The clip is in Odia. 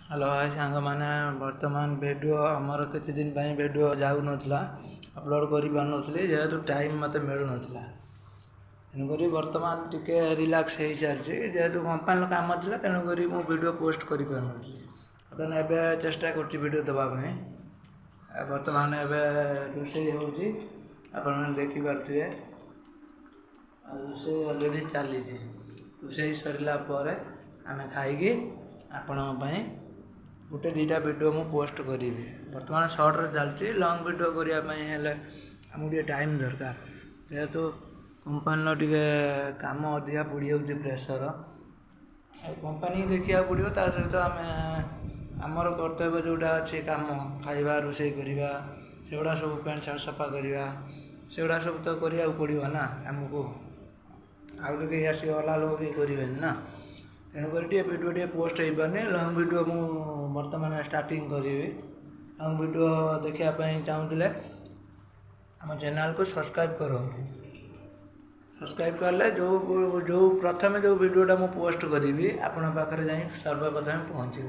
ହ୍ୟାଲୋ ହାଇ ସାଙ୍ଗମାନେ, ବର୍ତ୍ତମାନ ଭିଡ଼ିଓ ଆମର କିଛି ଦିନ ପାଇଁ ଭିଡ଼ିଓ ଯାଉନଥିଲା, ଅପଲୋଡ଼ କରିପାରୁନଥିଲି, ଯେହେତୁ ଟାଇମ୍ ମୋତେ ମିଳୁନଥିଲା। ତେଣୁକରି ବର୍ତ୍ତମାନ ଟିକେ ରିଲାକ୍ସ ହେଇସାରିଛି। ଯେହେତୁ କମ୍ପାନୀର କାମ ଥିଲା, ତେଣୁକରି ମୁଁ ଭିଡ଼ିଓ ପୋଷ୍ଟ କରିପାରୁନଥିଲି। ବର୍ତ୍ତମାନ ଏବେ ଚେଷ୍ଟା କରୁଛି ଭିଡ଼ିଓ ଦେବା ପାଇଁ। ବର୍ତ୍ତମାନ ଏବେ ରୋଷେଇ ହେଉଛି, ଆପଣମାନେ ଦେଖିପାରୁଥିବେ। ଆଉ ରୋଷେଇ ଅଲରେଡ଼ି ଚାଲିଛି। ରୋଷେଇ ସରିଲା ପରେ ଆମେ ଖାଇକି ଆପଣଙ୍କ ପାଇଁ ଗୋଟେ ଦୁଇଟା ଭିଡ଼ିଓ ମୁଁ ପୋଷ୍ଟ କରିବି। ବର୍ତ୍ତମାନ ସର୍ଟରେ ଚାଲିଛି। ଲଙ୍ଗ୍ ଭିଡ଼ିଓ କରିବା ପାଇଁ ହେଲେ ଆମକୁ ଟିକେ ଟାଇମ୍ ଦରକାର, ଯେହେତୁ କମ୍ପାନୀର ଟିକେ କାମ ଅଧିକା ପଡ଼ିଯାଉଛି, ପ୍ରେସର। ଆଉ କମ୍ପାନୀ ଦେଖିବାକୁ ପଡ଼ିବ, ତା ସହିତ ଆମେ ଆମର କର୍ତ୍ତବ୍ୟ ଯେଉଁଟା ଅଛି କାମ, ଖାଇବା, ରୋଷେଇ କରିବା, ସେଗୁଡ଼ା ସବୁ, ପ୍ୟାଣ୍ଟ ସାର୍ଟ ସଫା କରିବା, ସେଗୁଡ଼ା ସବୁ ତ କରିବାକୁ ପଡ଼ିବ ନା ଆମକୁ। ଆଉ ତ କେହି ଆସିକି ଅଲଗା ଲୋକ କେହି କରିବେନି ନା। ତେଣୁକରି ଟିକେ ଭିଡ଼ିଓ ଟିକେ ପୋଷ୍ଟ ହେଇପାରୁନି। ଲଙ୍ଗ୍ ଭିଡ଼ିଓ ମୁଁ ବର୍ତ୍ତମାନ ଷ୍ଟାର୍ଟିଂ କରିବି। ଲଙ୍ଗ୍ ଭିଡ଼ିଓ ଦେଖିବା ପାଇଁ ଚାହୁଁଥିଲେ ଆମ ଚ୍ୟାନେଲ୍କୁ ସବସ୍କ୍ରାଇବ୍ କରନ୍ତୁ। ସବସ୍କ୍ରାଇବ୍ କଲେ ଯେଉଁ ଯେଉଁ ପ୍ରଥମେ ଯେଉଁ ଭିଡ଼ିଓଟା ମୁଁ ପୋଷ୍ଟ କରିବି, ଆପଣଙ୍କ ପାଖରେ ଯାଇ ସର୍ବପ୍ରଥମେ ପହଞ୍ଚିବ।